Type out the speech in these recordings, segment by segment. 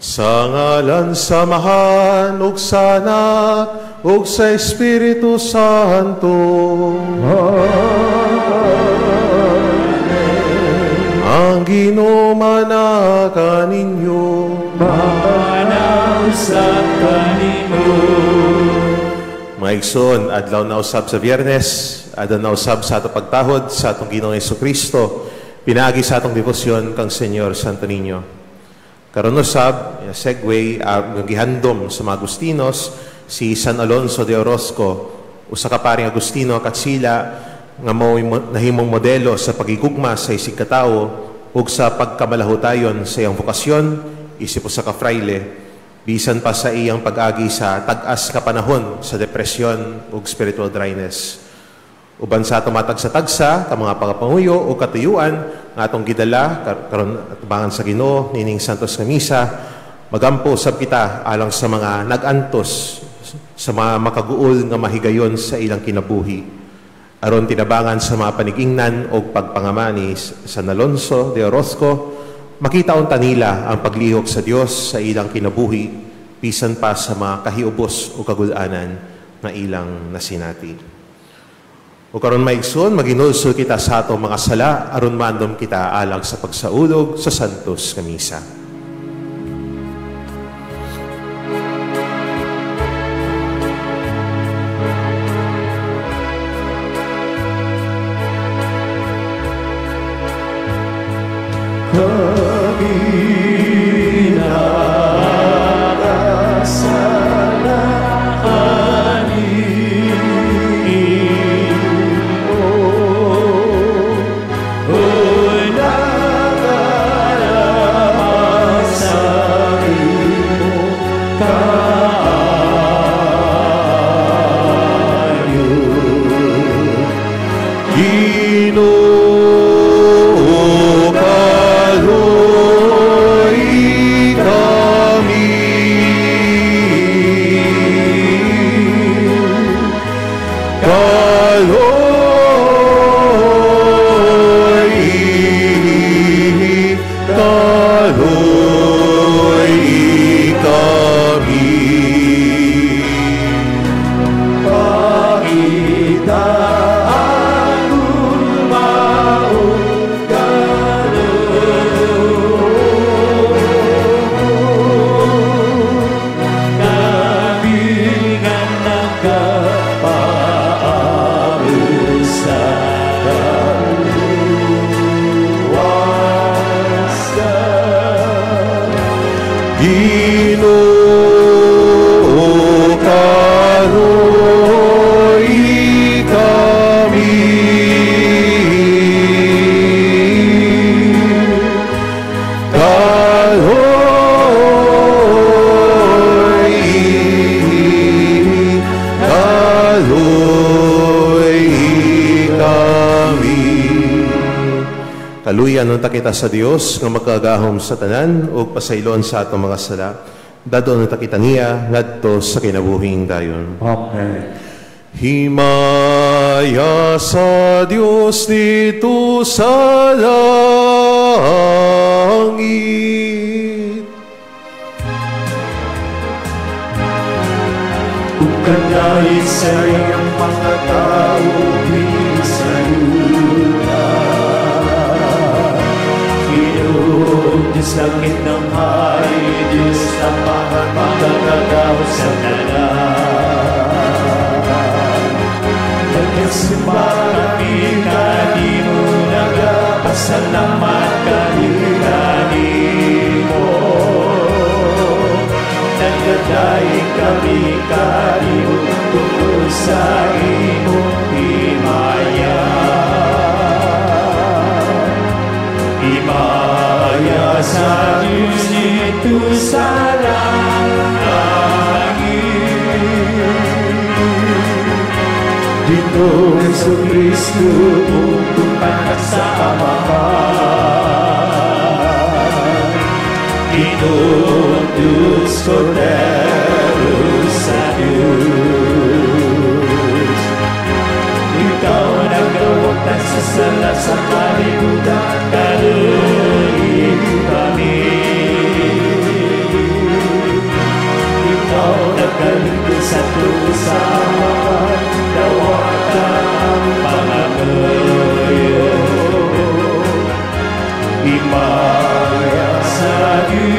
Sa ngalan sa Amahan ug sa Anak ug sa Espiritu Santo. Amen. Ang Ginoo mana kaninyo. Mana usab kanimo. Mga igsoon, adlaw na usab sa Biyernes, adlaw na usab sa atong pagtahod sa atong Ginoong Hesukristo, pinaagi sa atong debosyon kang Señor Santo Niño. Karon usab, segue, gihandom sa mga Agustinos, si San Alonso de Orozco, usa ka paring Agustino katsila nga mao nahimong modelo sa pagigugma sa isig katawo ug sa pagkamalahutayon sa iyang vokasyon isip usa ka fraile, bisan pa sa iyang pag-agi sa tag-as nga panahon sa depresyon ug spiritual dryness. Uban sa atong matagsa-tagsa, ka mga pagapanguyo o katuyuan nga atong gidala karon atubangan sa Ginoo nining Santos nga Misa, magampo usab kita alang sa mga nag-antos sa mga makaguol nga mahigayon sa ilang kinabuhi. Aron tinabangan sa mga panigingnan o pagpangama ni San Alonso de Orozco, makita unta nila ang paglihok sa Dios sa ilang kinabuhi bisan pa sa mga kahiubos o kagulanan nga ilang nasinati. O karon maigsoon, maginulsol kita sa atong mga sala aron maandom kita alang sa pagsaulog sa Santos nga Misa. Kita sa Dios nga magkagahom sa tanan ug pasaylon sa atong mga sala. Dadon ta kita niya ngadto sa kinabuhing dayon. Amen. Himaya sa Dios dito sa langit. Ug kanay sa iyang mga tao sa yuta. Diyos langit ng hari, Diyos na makakagaw sa tanan. Nagkasimba kami kanimo, nagapasalamat kami kanimo. Nagdadaig kami kanimo tungod sa imong himaya. Himaya sa Diyos dito sa langit. Dito Jesucristo ug sa Amahan. Ginoong Diyos, Kordero sa Diyos. Ikaw nagawagtan sa sala sa kalibutan, kaluoy kami.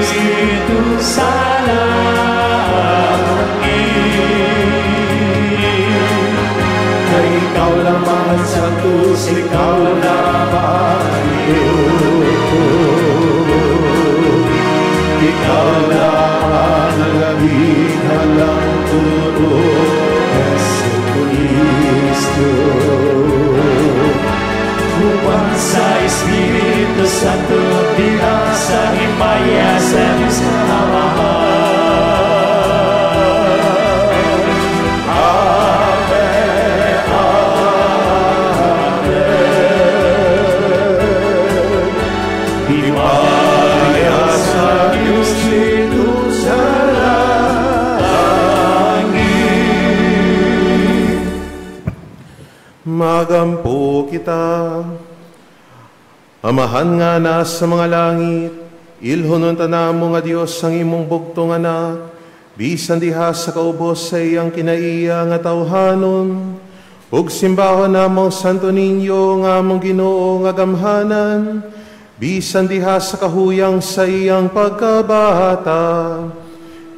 Diyos dito sa langit. Kay ikaw lamang ang santos, ikaw lamang Diyos. Ikaw lamang ang labing halang turo, Jesu Cristo. Upang sa Espiritu Santo bilang sa himaya sa Diyos Amahan. Amen, Amen. Himaya sa Diyos dito sa langit. Magampo kita. Amahan nga na sa mga langit, ilhonon tanamo nga Dios ang imong bugtong anak, bisan diha sa kaubos sa iyang kinaiya nga tawhanon, ug simbahon namo Santo Niño nga among Ginoo nga gamhanan, bisan diha sa kahuyang sa iyang pagkabata.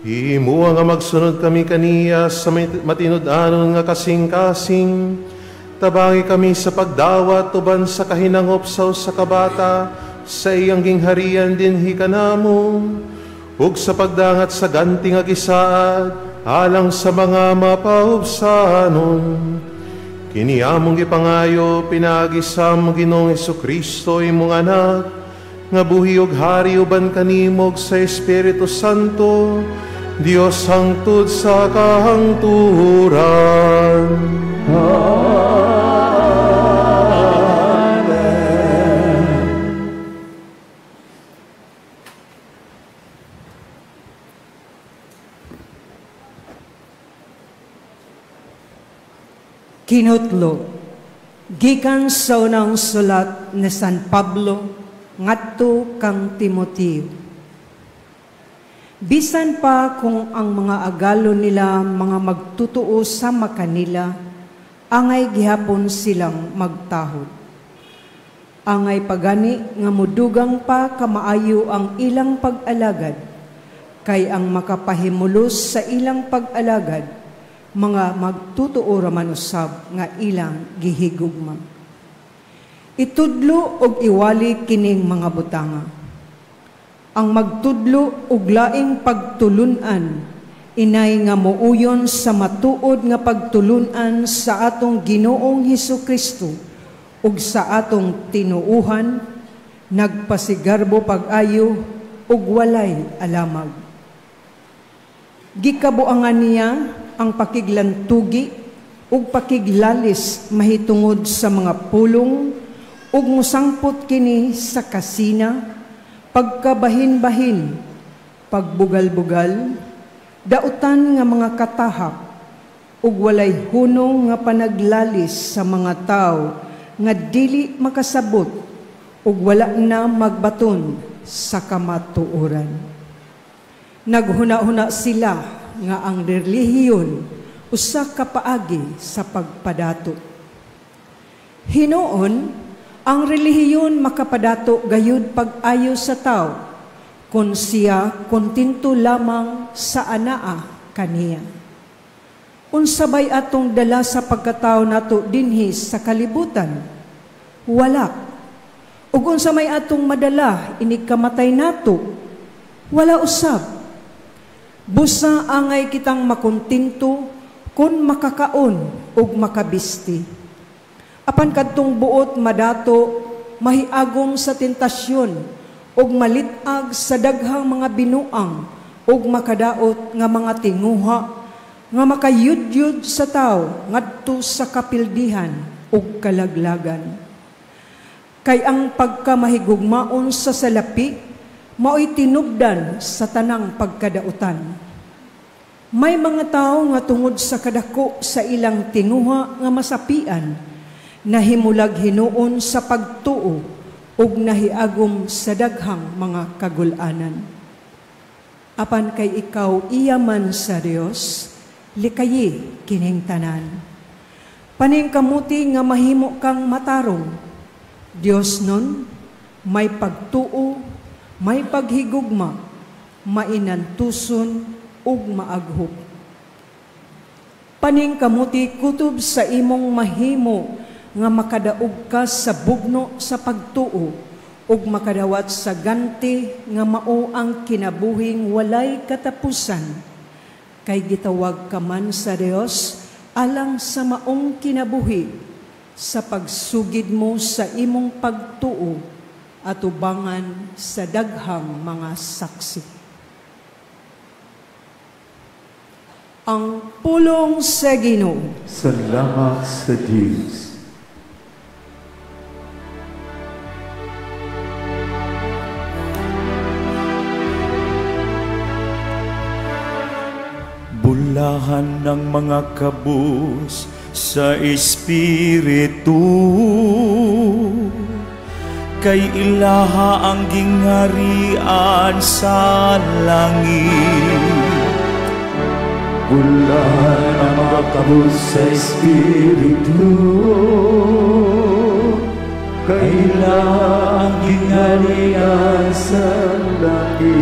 Himuha nga magsunod kami kaniya sa matinud-anon nga kasing-kasing. Tabangi kami sa pagdawat uban sa kahinangop sa usa ka bata sa iyang gingharian dinhi kanamo, ug sa pagdangat sa ganti nga gisaad alang sa mga mapaubsanon. Kini among gipangayo pinaagi sa among Ginoong Hesukristo imong anak, nga buhi ug hari uban kanimo ug sa Espiritu Santo, Dios hangtod sa kahangturan. Amen. Kinutlo, gikan sa unang sulat ni San Pablo ngadto kang Timoteo. Bisan pa kung ang mga agalo nila mga magtutuo sama kanila, angay gihapon silang magtahod. Angay pagani nga mudugang pa kamaayo ang ilang pag-alagad, kay ang makapahimulos sa ilang pag-alagad, mga magtutuo raman usab nga ilang gihigugma. Itudlo og iwali kining mga butanga. Ang magtudlo og laing pagtulun-an, inay nga muuyon sa matuod nga pagtulun-an sa atong Ginoong Hesukristo ug sa atong tinuuhan, nagpasigarbo pag-ayo ug walay alamag. Gikabuangan niya ang pakiglantugi ug pakiglalis mahitungod sa mga pulong ug mosangpot kini sa kasina, pagkabahin-bahin, pagbugal-bugal, dautan nga mga katahap ug walay hunong nga panaglalis sa mga tawo nga dili makasabot ug wala na magbaton sa kamatuoran. Naghuna-huna sila nga ang relihiyon usa ka paagi sa pagpadato. Hinuon, ang relihiyon makapadato gayud pag-ayo sa tao kung siya kontento lamang sa anaa kaniya. Unsa bay atong dala sa pagkatao nato dinhi sa kalibutan? Wala. Ug unsa may atong madala inig kamatay nato? Wala usab. Busa angay kitang makontento kung makakaon ug makabisti. Apan kadtong buot madato, mahiagom sa tentasyon ug malit-ag sa daghang mga binuang ug makadaot nga mga tinguha nga makayudyud sa tawo ngadto sa kapildihan ug kalaglagan. Kay ang pagkamahigugmaon sa salapi mao'y tinubdan sa tanang pagkadautan. May mga tao nga tungod sa kadako sa ilang tinguha nga masapian, nahimulag hinuon sa pagtuo ug nahiagom sa daghang mga kagul-anan. Apan kay ikaw iya man sa Dios, likayi kining tanan. Paningkamuti nga mahimo kang matarong. Dios nun, may pagtuo, may paghigugma, Mainantuson ug maaghop. Paningkamuti kutob sa imong mahimo nga makadaog ka sa bugno sa pagtuo ug makadawat sa ganti nga mao ang kinabuhing walay katapusan. Kay gitawag ka man sa Dios alang sa maong kinabuhi sa pagsugid mo sa imong pagtuo atubangan sa daghang mga saksi. Ang pulong sa Ginoo. Salamat sa Diyos. Bulahan ng mga kabus sa Espiritu, kay ilaha ang gingharian sa langit. Bulahan ang mga kabus sa Espiritu, kay ilaha ang gingharian sa langit.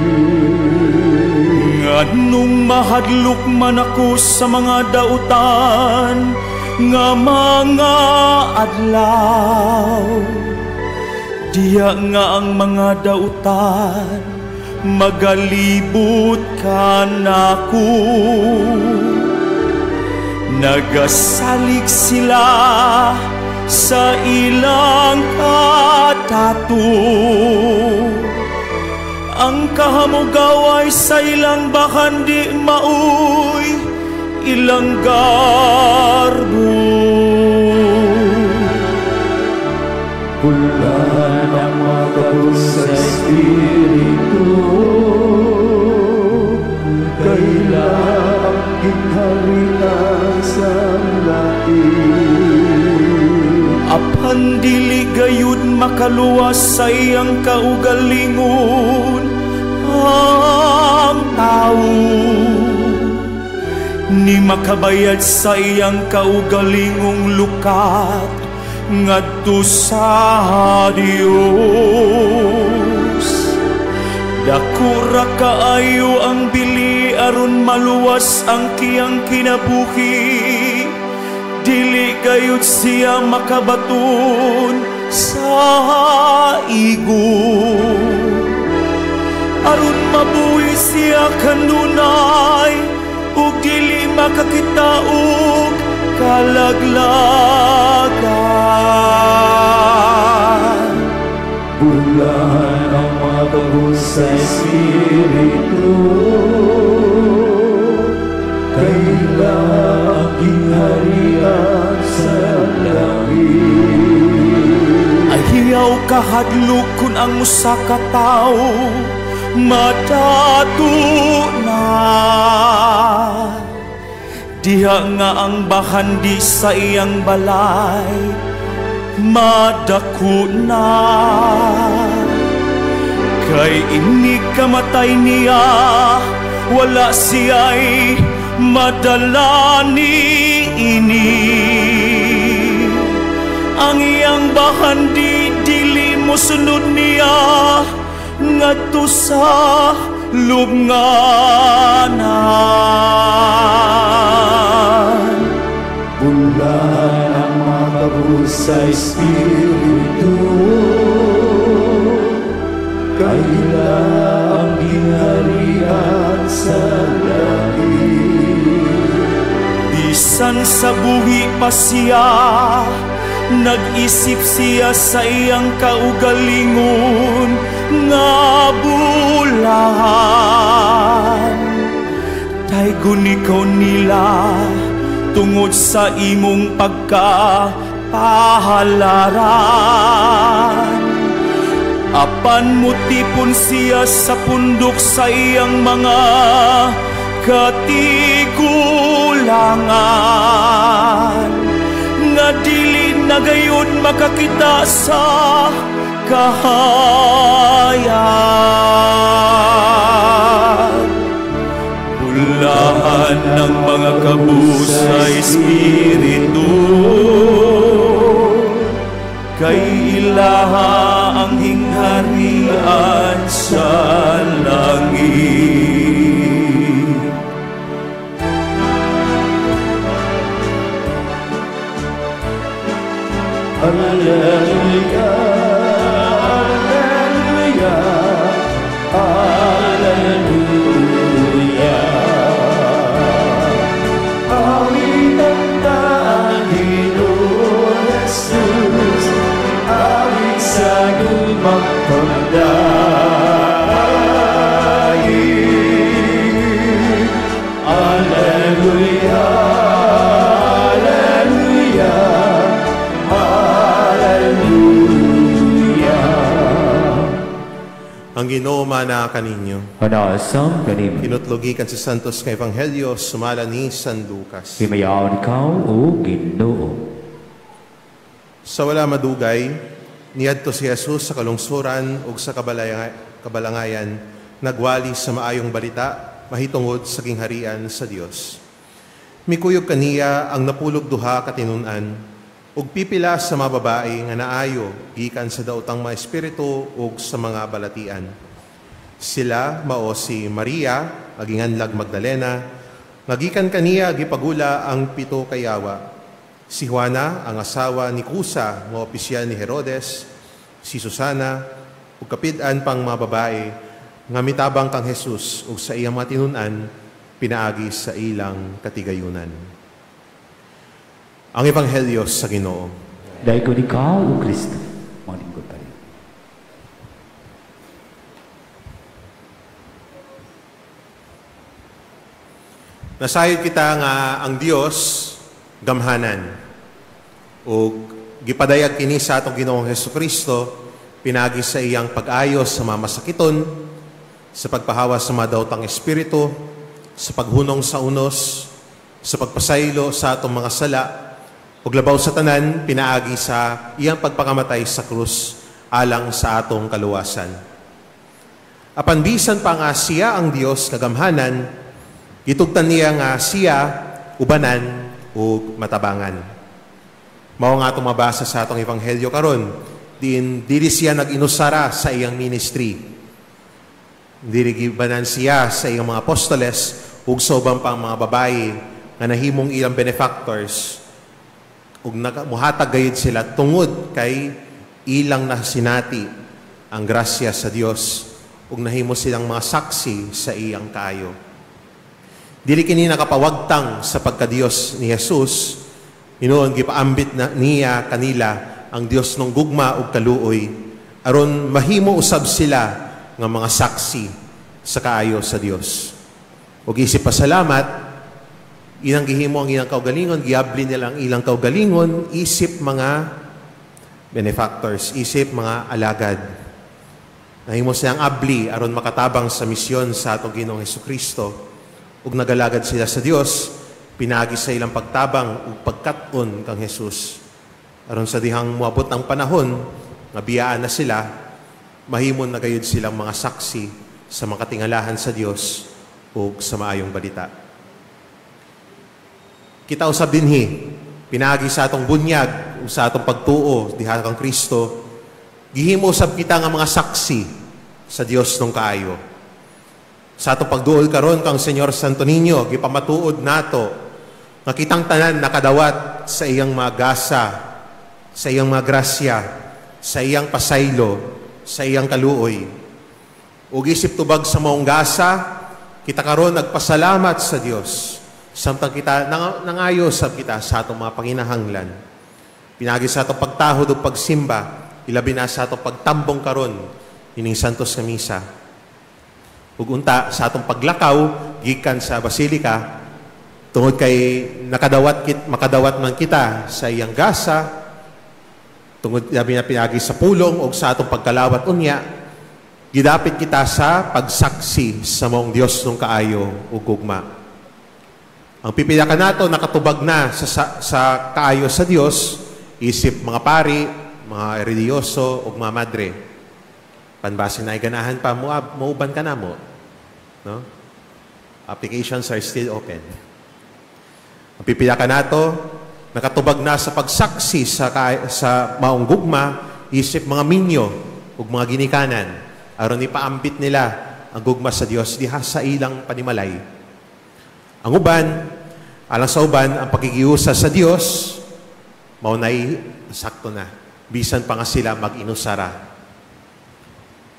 Nganong mahadlok man ako sa mga dautan nga mga adlaw, diya nga ang mga dautan magalibot kanako. Nagasalig sila sa ilang katato, ang kahamugaway sa ilang bahandi maoy ilang garbo. Bulahan ang mga kabus sa Espiritu, kay ilaha ang gingharian sa langit. Apan dili gayud makaluwas sa iyang kaugalingon ang tao, ni makabayad sa iyang kaugalingong lukat ngadto sa Dios. Dako ra kaayo ang bili aron maluwas ang kiyang kinabuhi, dili gayud siya makabaton sa igo. Aron mabuhi siya kanunay ug dili makakita og kalaglagan. Bulahan ang mga kabus sa Espiritu, kay ilaha ang gingharian sa langit. Ayaw kahadlok kun ang usa ka tawo madato na, diha nga ang bahandi sa iyang balay madako na. Kay ini kamatay niya, wala siya'y madala ni ini. Ang iyang bahandi dili mosunod niya ngadto sa lubnganan. Bulahan ang mga kabus sa Espiritu, kay ilaha ang gingharian sa langit. Bisan sa buhi pa siya, nag-isip siya sa iyang kaugalingon nga bulahan. Taygon ikaw nila tungod sa imong pagkapahalaran. Apan mutipon siya sa pundok sa iyang mga katigulangan, nga dili na gayud makakita sa kahayag. Bulahan ng mga kabus sa Espiritu, kay ilaha ang hingharian sa langit. Ginoo mana kaninyo. Anaasam kanimo. Tinutlugi kan sa Santos nga Ebanghelyo sumala ni San Lucas. Himayaon ikaw o Ginoo. Sa wala madugay, niadto si Jesus sa kalungsuran ug sa kabalangayan, nagwali sa maayong balita mahitungod sa gingharian sa Dios. Mikuyog kaniya ang napulog duha ka tinun-an ug pipila sa mga babae nga naayo gikan sa daotang mga espiritu ug sa mga balatian. Sila mao si Maria, aginganlag Magdalena, nga gikan kaniya gipagula ang 7 ka yawa. Si Juana, ang asawa ni Cusa, nga opisyal ni Herodes, si Susana, ug kapid-an pang mga babae nga mitabang kang Jesus ug sa iyang mga tinun-an pinaagi sa ilang katigayunan. Ang Ebanghelyo sa Ginoo. Daygon ikaw o Kristo, maningkod pa rin. Nasayod kita nga ang Dios gamhanan ug gipadayag kini sa atong Ginoong Hesukristo pinaagi sa iyang pag-ayos sa mga masakiton, sa pagpahawa sa mga daotang espiritu, sa paghunong sa unos, sa pagpasaylo sa atong mga sala, ug labaw sa tanan pinaagi sa iyang pagpakamatay sa krus alang sa atong kaluwasan. Apan bisan pa nga siya ang Dios nga gamhanan, gitugtan niya nga siya ubanan ug matabangan. Mao nga atong mabasa sa atong ebanghelyo karon, diin dili siya nag-inusara sa iyang ministry. Dili gibanan siya sa iyang mga apostoles ug sa ubang pang mga babayi nga nahimong ilang benefactors ug muhatag gayud sila tungod kay ilang nasinati ang grasya sa Dios ug nahimo silang mga saksi sa iyang kaayo. Dili kini nakapawagtang sa pagkadiyos ni Jesus, hinuon gipaambit na niya kanila ang Dios ng gugma ug kaluoy aron mahimo usab sila nga mga saksi sa kaayo sa Dios. Ug isip pasalamat, ilang gihimo ang ilang kaugalingon, giabli nila ang ilang kaugalingon, isip mga benefactors, isip mga alagad. Nahimo silang abli aron makatabang sa misyon sa atong Ginoong Hesukristo ug nagalagad sila sa Dios pinaagi sa ilang pagtabang ug pagkat-on kang Jesus. Aron sa dihang moabot ang panahon nga biyaan na sila, mahimon na gayud silang mga saksi sa makatingalahan sa Dios ug sa maayong balita. Kita usab dinhi pinaagi sa atong bunyag ug sa atong pagtuo diha kang Kristo, gihimo usab kita nga mga saksi sa Dios nung kaayo. Sa atong pagduol karon kang Señor Santo Niño, gipamatuod nato nga kitang tanan nakadawat sa iyang mga gasa, sa iyang mga grasya, sa iyang pasaylo, sa iyang kaluoy. Ug isip tubag sa maong gasa, kita karon nagpasalamat sa Dios. Samtang kita nangayo sab kita sa atong mga panginahanglan. Pinaagi sa atong pagtahod ug pagsimba, ilabi na sa atong pagtambong karon ining Santos nga Misa. Ug unta sa atong paglakaw gikan sa basilika tungod kay makadawat man kita sa iyang gasa, tungod labi na pinaagi sa pulong ug sa atong pagkalawat unya, gidapit kita sa pagsaksi sa maong Dios nung kaayo ug gugma. Ang pipila kanato nakatubag na sa kaayo sa Dios, isip mga pari, mga religyoso ug mga madre. Panbase na ganahan pa mauban ka na mo, no? Applications are still open. Ang pipila kanato nakatubag na sa pagsaksi sa maong gugma, isip mga minyo ug mga ginikanan aron ipaambit nila ang gugma sa Dios diha sa ilang panimalay. Ang uban, alang sa uban, ang pakikiusa sa Dios mao nay sakto na, bisan pa nga sila mag-inusara.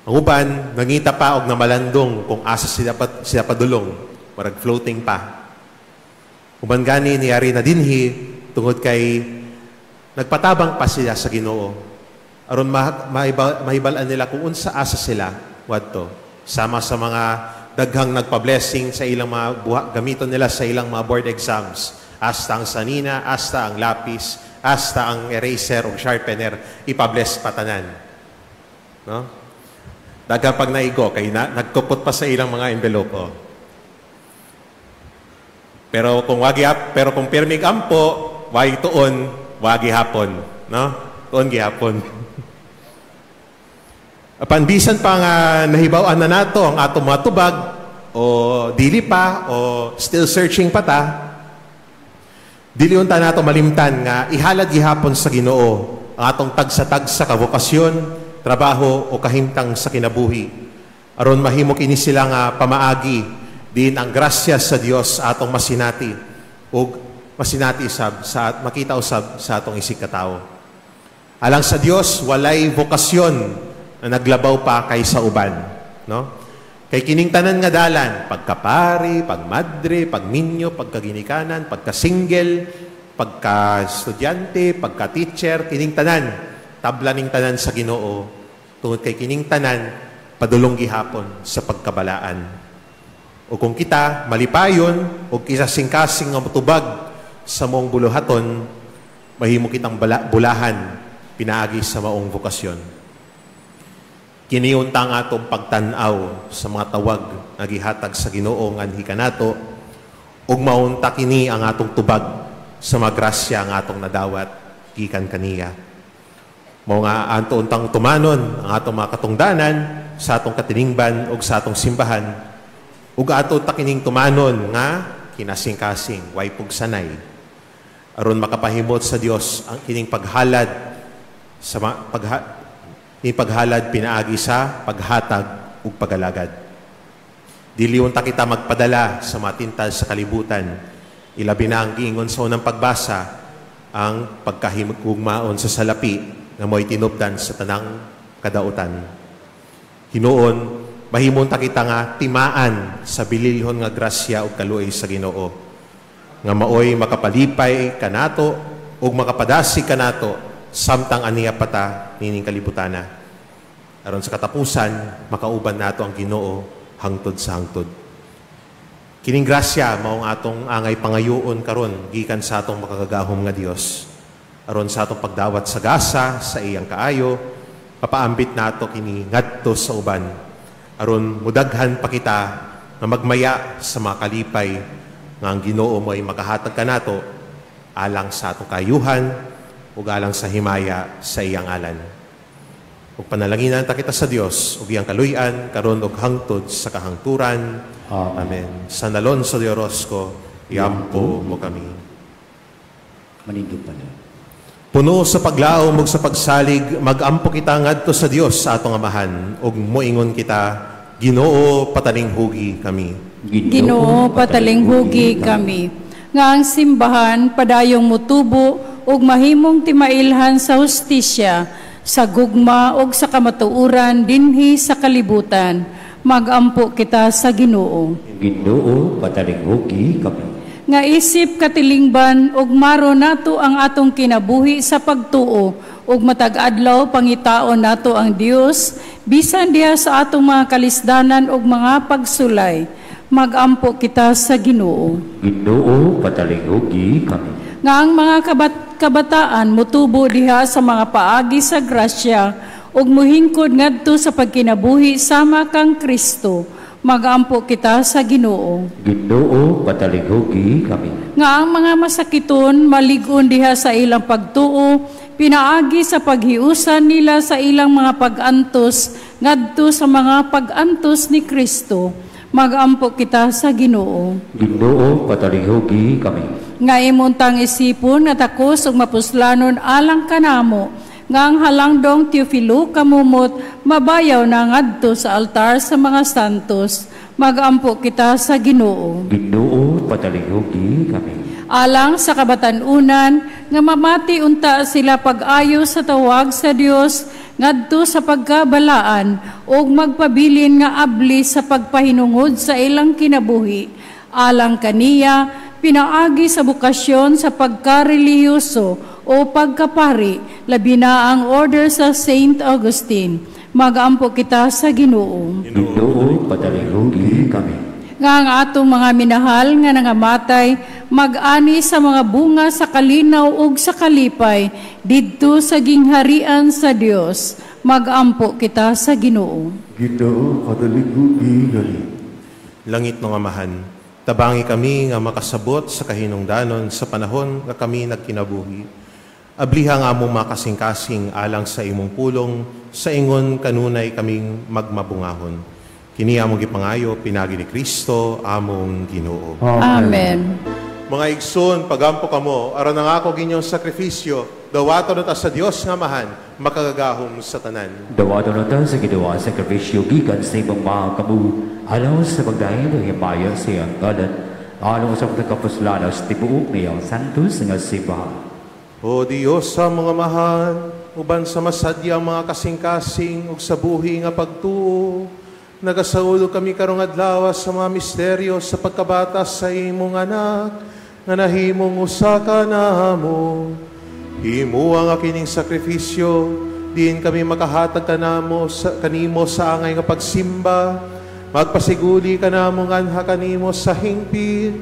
Ang uban, nangita pa og namalandong kung asa sila padulong, parag floating pa. Uban gani niyari na dinhi tungod kay nagpatabang pa sila sa Ginoo aron mahibal-an nila kung unsa asa sila wadto. Sama sa mga daghang nagpa-blessing sa ilang mga buha, gamiton nila sa ilang mga board exams. Hasta ang sanina, hasta ang lapis, hasta ang eraser o sharpener, ipa-bless patanan. No? Daghan pag naigo kay na, nagkupot pa sa ilang mga envelope. Oh. Pero kung wagi pero kung pirmig ampo, wagi tuon, wagi hapon, no? Tuon gihapon. Apan bisan pa nga nahibaw-an na nato ang atong mga tubag o dili pa o still searching pa ta, dili unta nato malimtan nga ihalad gihapon sa Ginoo ang atong tagsa-tagsa ka bokasyon, trabaho o kahimtang sa kinabuhi. Aron mahimo kini sila nga pamaagi din ang grasya sa Dios atong masinati ug masinati sab sa makita usab sa atong isig katawo. Alang sa Dios walay bokasyon na naglabaw pa kaysa uban, no? Kay kining tanan nga dalan, pagkapari, pagmadre, pagminyo, pagkaginikanan, pagka-single, pagka-estudyante, pagka-teacher, kining tanan, tabla ning tanan sa Ginoo, tungod kay kining tanan padulong gihapon sa pagkabalaan. O kung kita malipayon o kisasing-kasing nga motubag sa maong buluhaton, mahimo kitang bulahan pinaagi sa maong bokasyon. Kini unta ang atong pagtan-aw sa mga tawag nga gihatag sa Ginoo nganhi kanato ug maunta kini ang atong tubag sa mga grasya ang atong nadawat gikan kaniya. Mao nga ato untang tumanon ang atong mga katungdanan sa atong katiningban ug sa atong simbahan ug ato ta kining tumanon nga kinasing-kasing way pugsanay aron makapahimot sa Dios ang kining paghalad sa ni paghalad pinaagi sa paghatag ug pagalagad. Dili unta kita magpadala sa matintal sa kalibutan. Ilabi na ang giingon sa unang pagbasa ang pagkahimugmaon sa salapi nga mo'y tinubdan sa tanang kadautan. Hinuon, mahimong ta kita nga timaan sa bililhon nga grasya ug kaluoy sa Ginoo. Nga maoy makapalipay kanato ug makapadasig kanato samtang aniya pata nining kalibutana. Aron sa katapusan, makauban nato ang Ginoo hangtod sa hangtod. Kining grasya mao ang atong angay pangayoon karon gikan sa atong makagagahom nga Dios. Aron sa atong pagdawat sa gasa sa iyang kaayo, papaambit nato kini ngadto sa uban. Aron mudaghan pa kita nga magmaya sa mga kalipay nga ang Ginoo mo'y makahatag kanato alang sa atong kayuhan ug alang sa himaya sa iyang alan. Ug panalanginan ta kita sa Dios ug iyang kaluy-an karon ug hangtod sa kahangturan. Amen. Amen. San Alonso de Orozco, iampo mo kami. Manindog pa na. Puno sa paglaom ug sa pagsalig, magampo kita ngadto sa Dios sa atong Amahan ug moingon kita, Ginoo, patalinghugi kami. Ginoo, patalinghugi kami. Nga ang simbahan padayong mutubo ug mahimong timailhan sa hustisya, sa gugma ug sa kamatuoran dinhi sa kalibutan. Magampo kita sa Ginoo. Ginoo, patalinghugi kami. Nga isip katilingban ug maro nato ang atong kinabuhi sa pagtuo ug matag adlaw pangitaon nato ang Dios bisan diha sa atong mga kalisdanan ug mga pagsulay. Magampo kita sa Ginoo. Ginoo, patalinghugi kami. Nga ang mga kabataan mutubo diha sa mga paagi sa grasya ug muhingkod ngadto sa pagkinabuhi sama kang Kristo. Magampo kita sa Ginoo. Ginoo, patalinghugi kami. Nga ang mga masakiton malig-on diha sa ilang pagtuo, pinaagi sa paghiusan nila sa ilang mga pag-antos ngadto sa mga pag-antos ni Kristo. Magampo kita sa Ginoo. Ginoo, patalinghugi kami. Nga imuntang isipon nga takos ug mapuslanon alang kanamo, nga ang halangdong Teofilo kamumot mabayaw na ngadto sa altar sa mga santos. Magampo kita sa Ginoo. Ginoo, patalinghugi kami. Alang sa kabatan-unan nga mamati unta sila pag-ayo sa tawag sa Dios ngadto sa pagkabalaan ug magpabilin nga abli sa pagpahinungod sa ilang kinabuhi. Alang kaniya pinaagi sa bokasyon sa pagkarelihiyoso o pagkapari, labi na ang order sa Saint Augustine. Magampo kita sa Ginoo. Ginoo, patalinghugi kami. Nga ang atong mga minahal nga nangamatay, mag-ani sa mga bunga sa kalinaw ug sa kalipay, didto sa gingharian sa Dios. Magampo kita sa Ginoo. Ginoo, padaligugi gani. Langit ng Amahan, tabangi kami nga makasabot sa kahinungdanon sa panahon nga kami nagkinabuhi. Abliha nga among makasing-kasing alang sa imong pulong, sa ingon kanunay kaming magmabungahon. Kini among gipangayo, pinagi ni Kristo, among Ginoo. Amen. Mga igsoon, pagampo kamo, aron ang ako ginyong sakripisyo, dawaton ta sa Dios nga Amahan, makagagahom sa tanan. Dawaton ta sa Ginoo ang sakripisyo gikan sa imong mga kamu, alang sa pagdayon ng himaya sa iyang ngalan, alang sa pagkapuslanas tibuok niyang santos nga simbahan. O Dios sa mga amahan, uban sa masadya ang mga kasing-kasing ug sa buhi nga pagtuo, nagasaulog kami karong adlaw sa mga misteryo sa pagkabata sa imong anak, nga nahimong usa ka namo. Himua nga kining sakripisyo, diin kami makahatag kanamo sa kanimo sa angay nga pagsimba, magpasiguli kanamo nganha kanimo sa hingpit.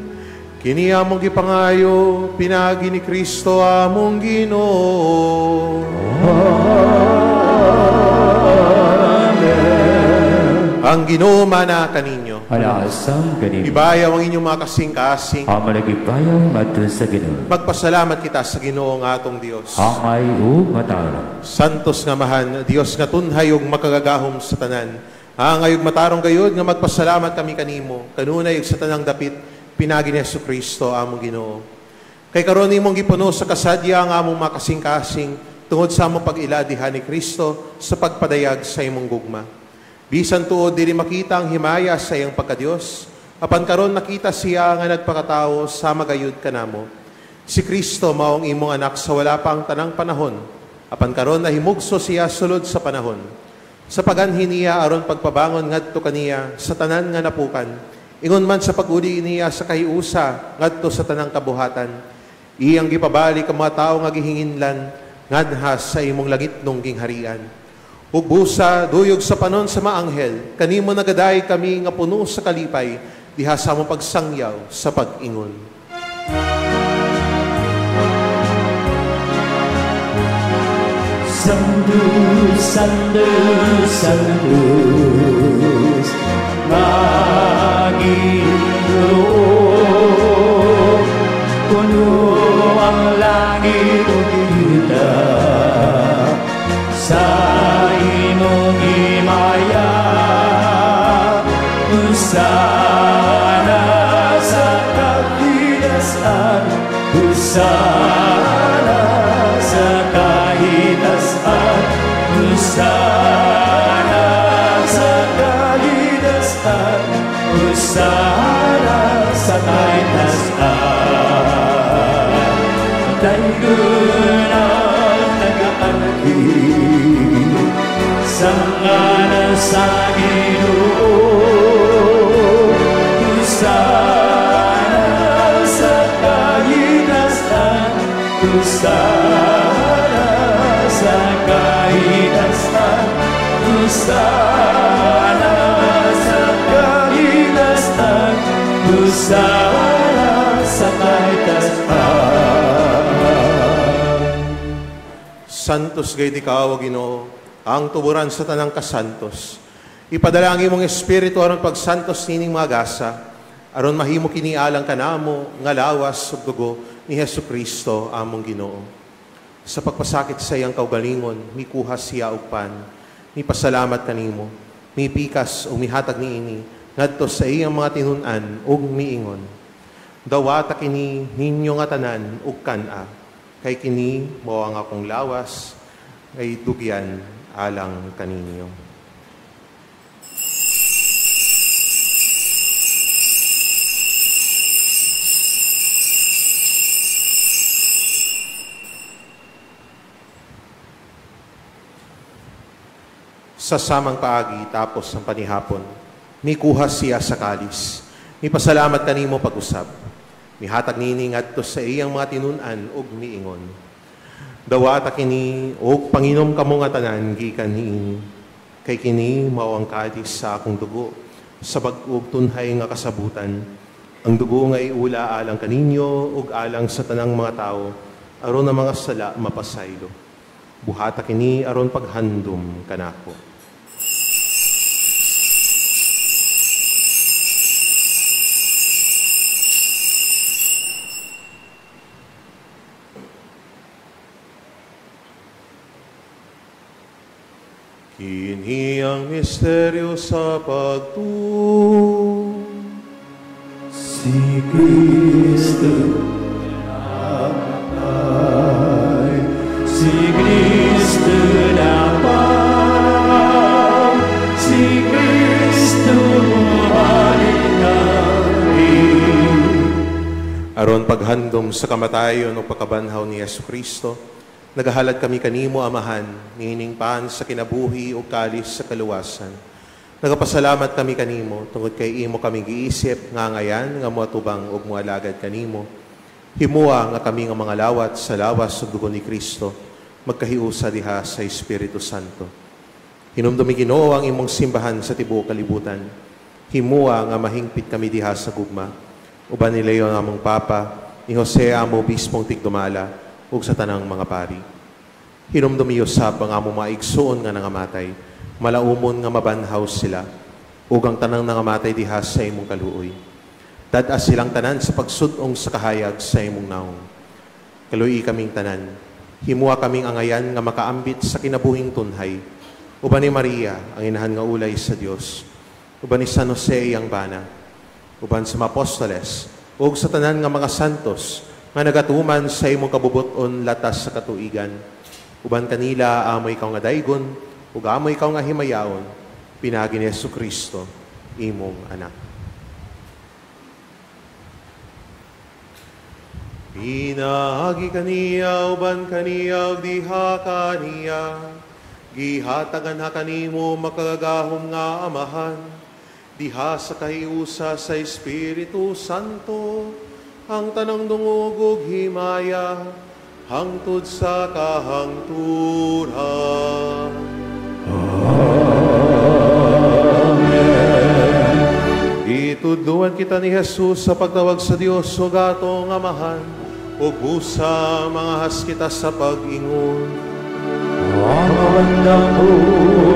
Kini among gipangayo, pinagi ni Kristo among Ginoo. Amen. Ang Ginoo mana kaninyo. Alaasam kanimo. Ibayaw ang inyong mga kasing-kasing. Ang malagibayaw ngadto sa Ginoo. Magpasalamat kita sa Ginoo nga atong Dios. Angay ug matarong. Santos nga Amahan, Dios nga tunhay ug makagagahom sa tanan. Angay ug matarong gayud nga magpasalamat kami kanimo, kanunay ug sa tanang dapit, pinagi ni Jesucristo among Ginoo. Kay karon nimong gipuno sa kasadya ang among mga kasing-kasing tungod sa among pag-iladihan ni Kristo sa pagpadayag sa imong gugma. Bisan tuod dili makita ang himaya sa iyang pagkadiyos, apan karon nakita siya nga nagpakatao sa magayud kanamo. Si Kristo mao ang imong anak sa wala pa ang tanang panahon, apan karon nahimugso siya sulod sa panahon. Sa paganhi niya aron pagpabangon ngadto kaniya sa tanan nga napukan, ingon man sa pag-uli niya sa kahiusa ngadto sa tanang kabuhatan, iyang gipabalik ang mga tawo nga gihinginlan ngadha sa imong langitnong gingharian. Ug busa duyog sa panon sa mga anghel, kanimo nagaday kami nga puno sa kalipay diha sa among pagsangyaw sa pag-ingon. Santo, Santo, Santos, Ginoo, puno ang langit ug yuta sa imong himaya. Hosana sa kahitasan, Hosana sa kahitasan, Hosana sa kahitasan, Hosana sa kahitasan. Daygon ang nagaanhi sa ngalan sa Ginoo. Hosana sa kahitasan, Hosana sa kahitasan, Hosana sa kahitasan, Hosana sa kahitasan. Santos gayud ikaw, Ginoo, ang tuburan sa tanang kasantos. Ipadala ang imong espiritu aron pagsantos nining mga gasa, aron mahimo kini alang kanamo nga lawas ug dugo ni Hesukristo among Ginoo. Sa pagpasakit sa iyang kaugalingon, mikuha siya og pan, mipasalamat kanimo, mipikas ug mihatag niini ngadto sa iyang mga tinun-an ug miingon. Dawata kini ninyo nga tanan ug kan-a, kay kini mao ang akong lawas ay dugyan alang kaninyo. Sa samang paagi tapos ang panihapon, mikuha siya sa kalis, mipasalamat kanimo pag-usab, mihatag nini ngadto sa iyang mga tinun-an ug miingon. Dawata kini og panginom kamo nga tanan gikan niini, kay kini mao ang kalis sa akong dugo sa bag-ong tunhay nga kasabutan, ang dugo nga iula alang kaninyo ug alang sa tanang mga tawo aron ang mga sala mapasaylo. Buhata kini aron paghandom kanako. Kini ang misteryo sa pagtuo. Si Kristo namatay, si Kristo napangaw, si Kristo bumalik kami. Aron paghandom sa kamatayon o pagkabanhaw ni Yesu Kristo, nagahalad kami kanimo, Amahan, niining pan sa kinabuhi o kalis sa kaluwasan. Nagapasalamat kami kanimo tungod kay imo kami giisip nga ngayan nga moatubang ug moalagad kanimo. Himua nga kami nga mga lawat sa lawas ug dugo ni Kristo magkahiusa diha sa Espiritu Santo. Hinumdumi, Ginoo, ang imong simbahan sa tibuok kalibutan. Himua nga mahingpit kami diha sa gugma. Uban ni Leo ang among Papa, ni Jose among Obispong tigdumala, ug sa tanang mga pari. Hinumdumi usab ang among mga igsuon nga nangamatay, malaumon nga mabanhaw sila, ug ang tanang nangamatay diha sa imong kaluoy. Dad-a silang tanan sa pagsud-ong sa kahayag sa imong naong. Kaluoyi kaming tanan, himua kaming angayan nga makaambit sa kinabuhing tunhay. Uban ni Maria, ang inahan nga ulay sa Dios, uban ni San Jose iyang bana, uban sa mga apostoles, ug sa tanan nga mga santos, nga nagatuman sa imong kabubuton latas sa katuigan. Uban kanila amo ikaw nga daygon, ug amo ikaw nga himayaon, pinaagi ni Jesu Kristo, imong anak. Pinaagi kaniya, uban kaniya, ug diha kaniya, gihatagan ha kanimo makagagahom nga Amahan, diha sa kahiusa sa Espiritu Santo, ang tanang dungog ug himaya, hangtod sa kahangturan. Amen. Itudluan kita ni Jesus sa pagtawag sa Dios ug atong Amahan, ug busa mangahas kita sa pag-ingon. Amahan namo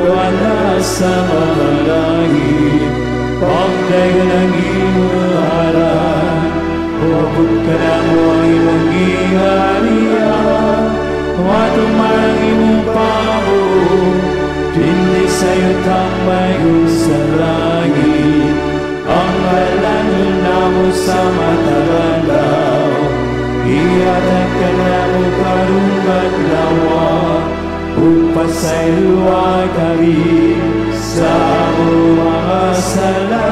nga nasa mga langit, pagdayon ang imong ngalan, huwag ka na mo ang imong giharian, matuman ang imong pambuo, dindi sa yutang mayo sa langit. Ang halanon namo sa matagalaw, ihatag ka namo karong adlaw, ug pasayloa kami sa among mga sala.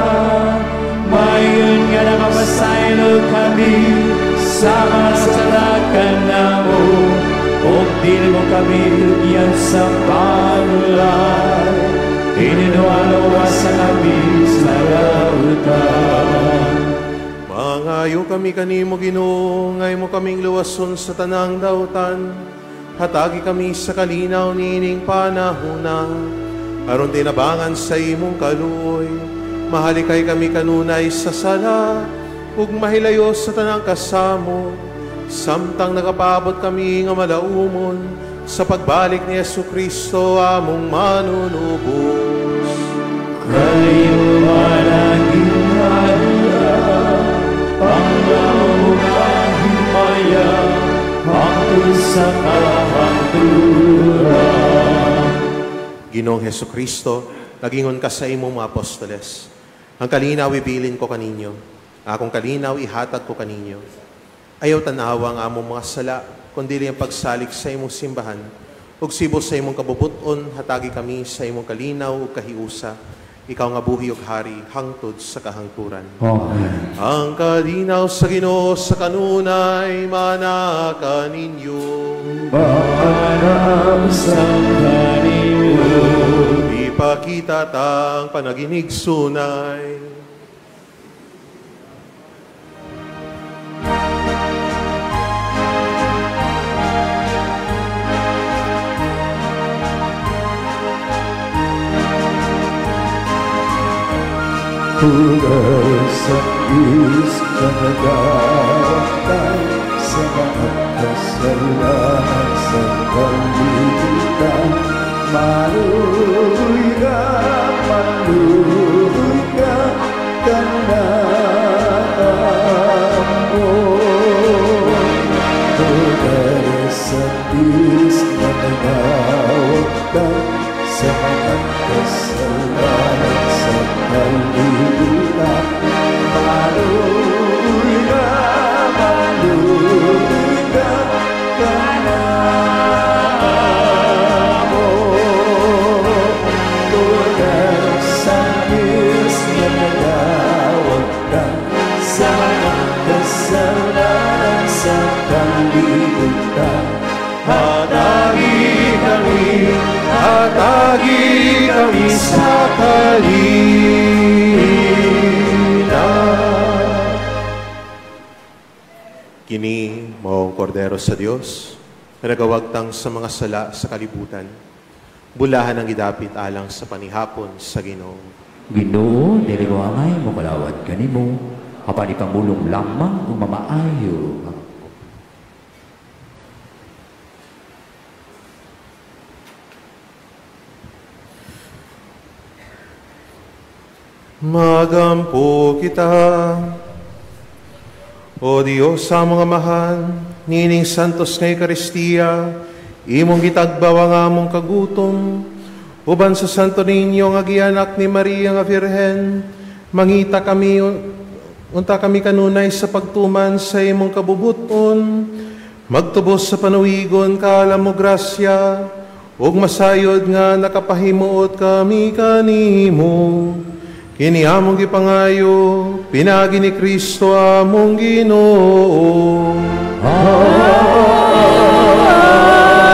Mayon nga nakapasaylo kami sa mga sala kanamo, ug dili mo kami tugyan sa panulay, ininuwalawasan kami sa lautan. Mangayo kami kanimo, Ginoo, ngay mo kaming luwason sa tanang dautan. Hatagi kami sa kalinaw niining panahona, aron tinabangan sa imong kaluoy. Mahalikay kami kanunay sa sala, ug mahilayo sa tanang kasamo, samtang nagapabot kami nga malaumon sa pagbalik ni Jesu Kristo among manunubos. Kayo manang gingharian, ang himaya, hangtod sa kahangturan. Ginoong Hesus Kristo, nagingon ka sa imong mga apostoles, ang kalinaw ibilin ko kaninyo, ang akong kalinaw ihatag ko kaninyo. Ayaw tanawa ang among mga sala, kundi ang pagsalig sa imong simbahan. Ug sibo sa imong kabubuton, hatagi kami sa imong kalinaw ug kahiusa. Ikaw nga buhi ug hari, hangtod sa kahangturan. Amen. Ang kalinaw sa Ginoo sa kanunay manaka ninyo. Maanam sa kaninyo. Ipakita tang panaginig sunay. Puro sa Diyos na nagawantay sa mga kasalanan sa kalibutan. Maluoy ka, kanamo. Puro sa Diyos na nagawantay sa mga kalibutan. Hatagi kami, hatagi kami sa kalinaw. Kini mao ang kordero sa Dios, nga nagawagtang sa mga sala sa kalibutan. Bulahan ang gidapit alang sa panihapon sa Ginoo. Ginoo, dili ko angay mokalawat kanimo, apan ipamulong lamang ug mamaayo. Magampo kita, O Diyos sa mga amahan, nining santos nga Eucharistia, imong gitagbaw ang among kagutom, uban sa Santo Niño nga gianak ni Maria nga Virhen, mangita kami, unta kami kanunay sa pagtuman sa imong kabubuton, magtubos sa panuwigon kaalam mo grasya, ug masayod nga nakapahimuot kami kanimo. Kini among gipangayo, pinaagi ni Kristo among Ginoo.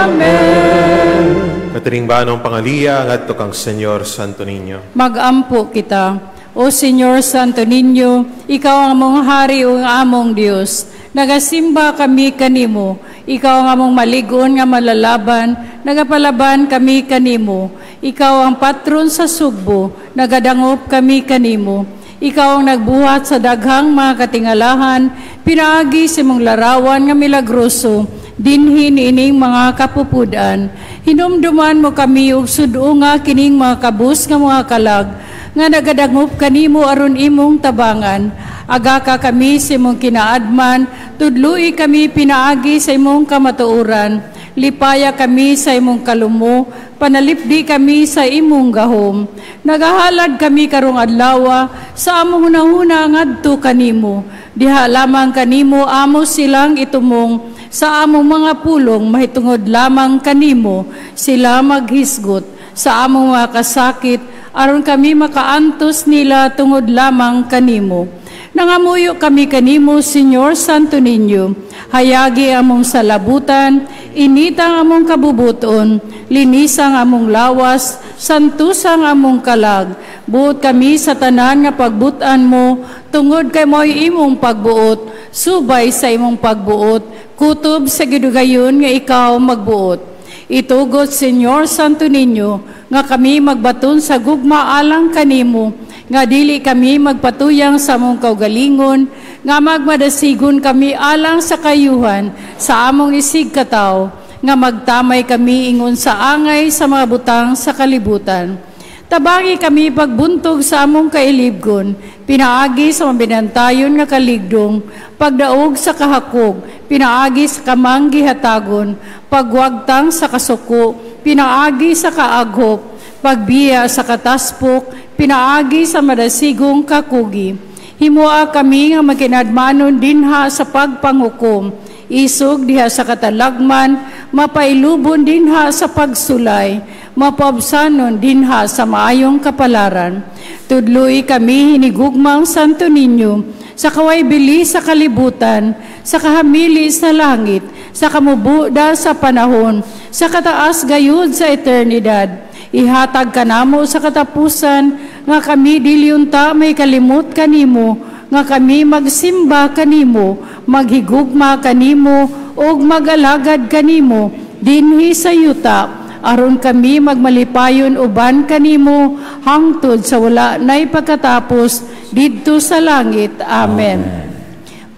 Amen. Katiring banong pangaliya ngadto kang Señor Santo Niño. Magampo kita. O Señor Santo Niño, ikaw ang among hari ug among Dios. Nagasimba kami kanimo. Ikaw ang among maligon nga malalaban, nagapalaban kami kanimo. Ikaw ang patron sa Sugbo, nagadangop kami kanimo. Ikaw ang nagbuhat sa daghang mga katingalahan, pinaagi sa imong larawan nga milagroso, dinhi niining mga kapupudan. Hinumduman mo kami ug sud-unga kining mga kabus nga mga kalag, nga nagadangop kanimo aron imong tabangan. Agaka kami sa imong kinaadman, tudloi kami pinaagi sa imong kamatuoran. Lipaya kami sa imong kalumo, panalipdi kami sa imong gahom. Nagahalad kami karong adlawa sa among hunahuna ngadto kanimo. Diha lamang kanimo amo silang itumong, sa among mga pulong mahitungod lamang kanimo sila maghisgot, sa among mga kasakit aron kami makaantos nila tungod lamang kanimo. Nangamuyo kami kanimo, Señor Santo Niño. Hayagi among salabutan, initang among kabubuton, linisang among lawas, santusang among kalag. Buot kami sa tanan nga pagbutan mo, tungod kay mo'y imong pagbuot, subay sa imong pagbuot, kutob sa gidugayon nga ikaw magbuot. Itugot, Señor Santo Niño, nga kami magbaton sa gugma alang kanimo, nga dili kami magpatuyang sa among kaugalingon, nga magmadasigon kami alang sa kayuhan sa among isig kataw, nga magtamay kami ingon sa angay sa mga butang sa kalibutan. Tabangi kami pagbuntog sa among kailibgon, pinaagi sa mabinantayon nga kaligdong, pagdaog sa kahakog, pinaagi sa kamang gihatagon, pagwagtang sa kasuko, pinaagi sa kaaghop, pagbiya sa kataspok, pinaagi sa madasigong kakugi. Himua kami nga makinadmanon dinha sa pagpanghukom, isog diha sa katalagman, mapailubon dinha sa pagsulay, mapaubsanon dinha sa maayong kapalaran. Tudloy kami hinigugmang Santo Niño, sa kawaybili sa kalibutan, sa kahamili sa langit, sa kamubuda sa panahon, sa kataas gayud sa eternidad. Ihatag kanamo sa katapusan, nga kami dili unta may kalimot kanimo, nga kami magsimba kanimo, maghigugma kanimo, ug magalagad kanimo, dinhi sa yuta, aron kami magmalipayon uban kanimo, hangtod sa wala nay pagkatapos, didto sa langit. Amen. Amen.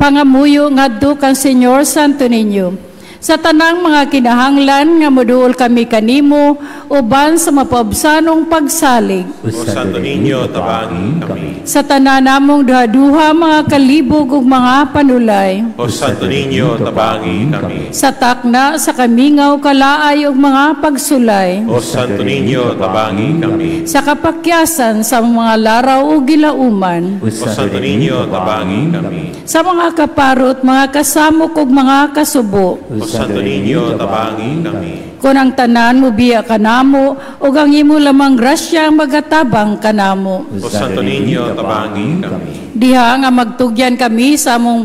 Pangamuyo ngadto kang Señor Santo Niño, sa tanang mga kinahanglan nga moduol kami kanimo uban sa mapaubsanong pagsalig. O Santo Niño, tabangi kami. Sa tanan namong duha-duha mga kalibog ug mga panulay. O Santo Niño, tabangi kami. Sa takna sa kamingaw kalaay ug mga pagsulay. O Santo Niño, tabangi kami. Sa kapakyasan sa mga laraw ug gilauman. O Santo Niño, tabangi kami. Sa mga kaparot, mga kasamok ug mga kasubo. O Santo Niño, tabangi kami. Kung ang tanan mobiya kanamo, ug ang imo lamang grasya ang magatabang kanamo. O Santo Niño, tabangi kami. Diha nga magtugyan kami sa among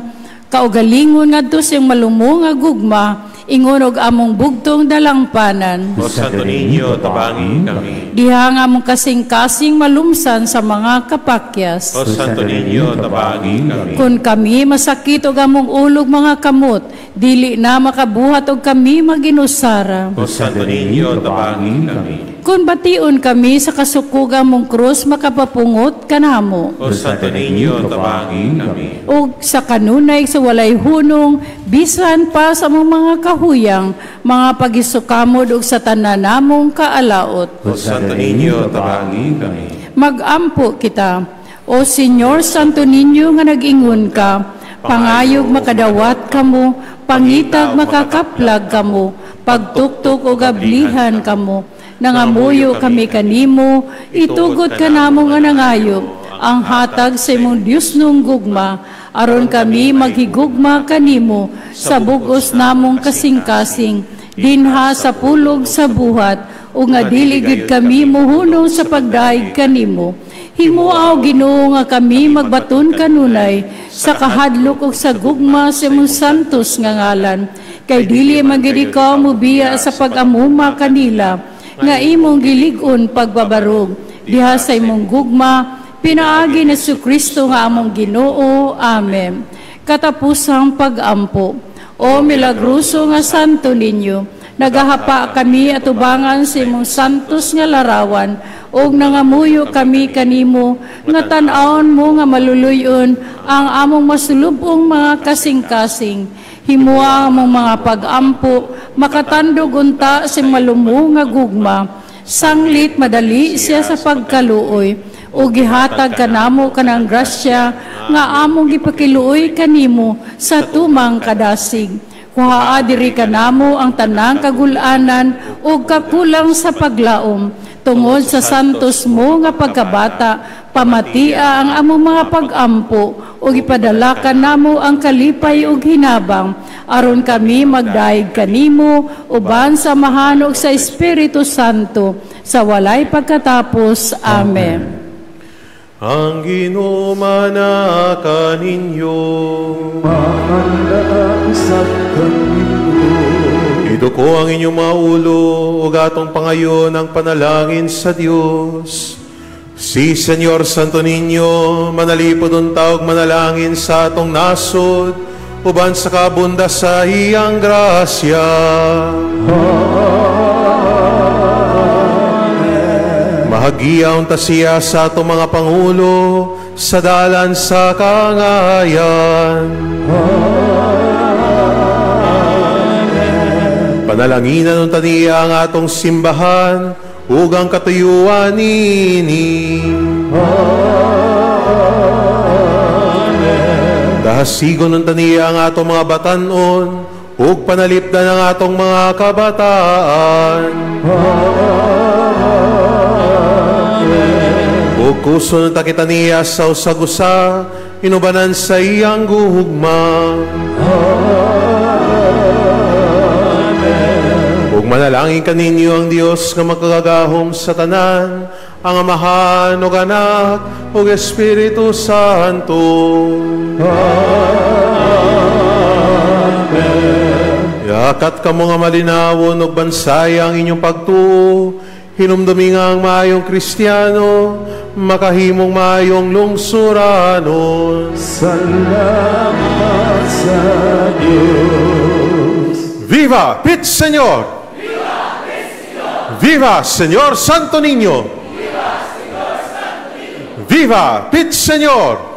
kaugalingon ngadto sa iyang malumo nga gugma, ingon og among bugtong dalangpanan. O Santo Niño, tabangi kami. Diha nga among kasing-kasing malumsan sa mga kapakyas. O Santo Niño, tabangi kami. Kung kami masakit og among ulog mga kamot, dili na makabuhat og kami maginusara. O Santo Niño, tabangi kami. Kung bation kami sa kasukog among krus, makapapungot kanamo. O Santo Niño, tabangi kami. Og sa kanunay sa walay hunong, bisan pa sa among mga kahuyang, mga pagisukamod og sa tanan namong kaalaot. O Santo Niño, tabangi kami. Magampo kita. O Señor Santo Niño nga nag-ingon ka, pangayog makadawat kamo, pangitag makakaplag kamo, pagtuktok og ablihan kamo, nangamuyo kami kanimo, itugot kanamo nga nangayo, ang hatag sa imong Dios nung gugma, aron kami maghigugma kanimo sa bugos namong kasing-kasing, dinha sa pulog sa buhat, o nga dili gyud kami muhunong sa pagdaig kanimo. Himuaw Ginoo nga kami magbaton kanunay sa kahadlok ug sa gugma sa imong santos nga ngalan, kay dili man gid ikaw mobiya sa pag-amuma kanila nga imong gilig-on pagbabarog diha sa imong gugma pinaagi ni Kristo nga among Ginoo. Amen. Katapusang pag-ampo. O milagroso nga Santo Niño, nagahapa kami atubangan sa imong santos nga larawan ug nangamuyo kami kanimo nga tan-awon mo nga maluluyon ang among masulubong mga kasing-kasing. Himuha ang among mga pag-ampo, makatandog unta sa malumo nga gugma. Sanglit madali siya sa pagkaluoy, o gihatag kanamo kanang grasya nga among gipakiluoy kanimo sa tumang kadasig. Kuhaa diri kanamo ang tanang kagulanan ug kakulang sa paglaom. Tungod sa santos mo nga pagkabata, pamatia ang among mga pag-ampo ug ipadala kanamo ang kalipay ug hinabang, aron kami magdaig kanimo uban sa Amahan ug sa Espiritu Santo sa walay pagkatapos. Amen. Ang Ginoo mana kaninyo, maandaa usab kanimo. Iduko ang inyong mga ulo ug atong pangayon ang panalangin sa Dios. Si Señor Santo Niño, manalipod unta og manalangin sa atong nasod, uban sa kabunda sa iyang grasya. Amen. Mahagiya unta siya sa atong mga pangulo, sa dalan sa kangayan. Amen. Panalanginan unta niya ang atong simbahan, ug ang katuyuan niini. Amen. Dahasigon unta niya ang atong mga batan-on, ug panalipdan ang atong mga kabataan. Amen. Ug kuson unta kita niya sa usag-usa, inubanan sa iyang gugma. Amen. Ug manalangin kaninyo ang Dios nga makagagahom sa tanan, ang Amahan ug Anak ug Espiritu Santo. Amen. Yakat kamo nga malinawon ug bansaya ang inyong pagtuo, hinumdumi nga ang maayong Kristiyano, makahimong maayong lungsuranon. Salamat sa Dios. Viva Pit Señor! Viva Señor Santo Niño! Viva Señor Santo Niño! Viva Pit Señor!